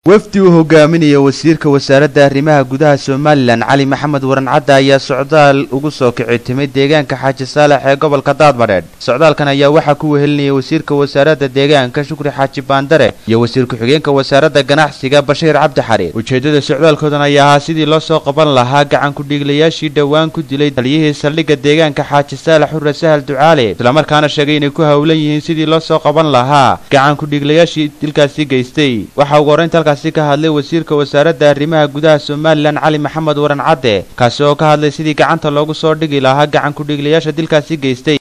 Wafdi uu hogaaminayo wasiirka wasaaradda arrimaha gudaha Somaliland Cali Maxamed Waran Cadde ayaa socdaal ugu soo kicitimay deegaanka Xaaji Saalax ee gobolka Daadmadheedh. Socdaalkan ayaa waxaa ku wehelinayay wasiirka wasaaradda deegaanka Shukri Xaaji Baandare iyo wasiir ku-xigeenka wasaaradda ganacsiga Bashiir Cabdi Xariir. Ujeedada socdaalkoodan ayaa ahaa sidii loo soo qaban lahaa gacan ku-dhiiglayaashii dhowaan ku dilay taliyihii saldhigga deegaanka Xaaji Saalax Hurre Sahal Ducaale, islamarkaana sheegay inay ku howlan yihiin sidii loo soo qaban lahaa gacan ku-dhiiglayaashii dilkaasi geystay. Waxaa ugu horreynta halkaasi ka hadlay wasiirka wasaaradda arrimaha gudaha Somaliland Cali Maxamed Waran Cadde, kaasi oo ka hadlay sidii gacanta loogu soo dhigi lahaa gacan ku-dhiiglayaasha dilkaasi geystay.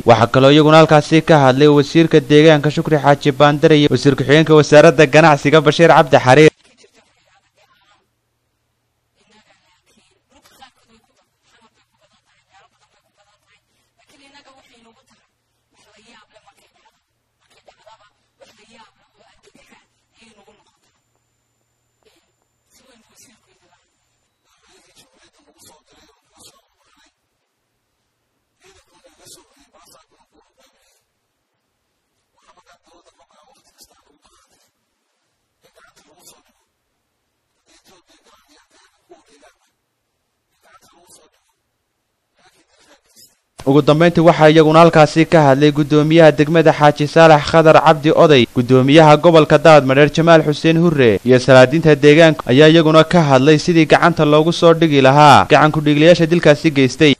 Waxaa kaloo iyaguna halkaasi ka hadlay wasiirka deegaanka Shukri Xaaji Baandare iyo wasiir ku-xigeenka wasaaradda ganacsiga Bashiir Cabdi Xariir. Ugu dambeyntii waxaa iyaguna halkaasi ka hadlay guddoomiyaha degmada Xaaji Saalax Khadar Cabdi Oday, guddoomiyaha gobolka Daadmadheer Jamaal Xuseen Hurre iyo salaadiinta deegaanka ayaa iyaguna ka hadlay sidii gacanta loogu soo dhigi lahaa gacan ku-dhiiglayaasha dilkaasi geystay.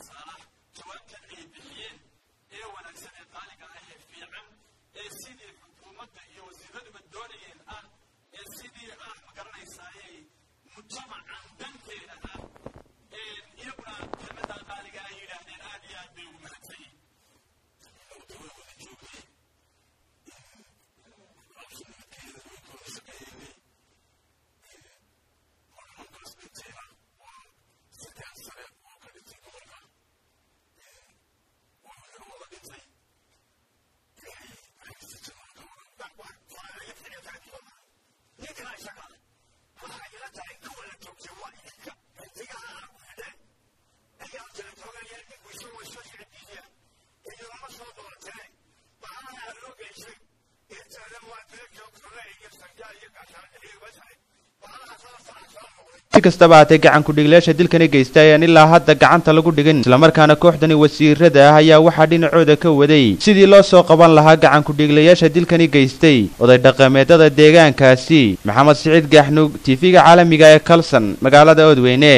Si kastaba haatee gacan ku-dhiiglayaasha dilkani geystay ayaan ilaa hadda gacanta lagu dhigin, islamarkaana kooxdani wasiirada ah ayaa waxaa dhinacooda ka waday sidii loo soo qaban lahaa gacan ku-dhiiglayaasha dilkani geystay. Oday dhaqameedada deegaankaasi Maxamed Siciid Gaaxnuug, TV-ga caalamiga ee Kalson, magaalada Oodweyne.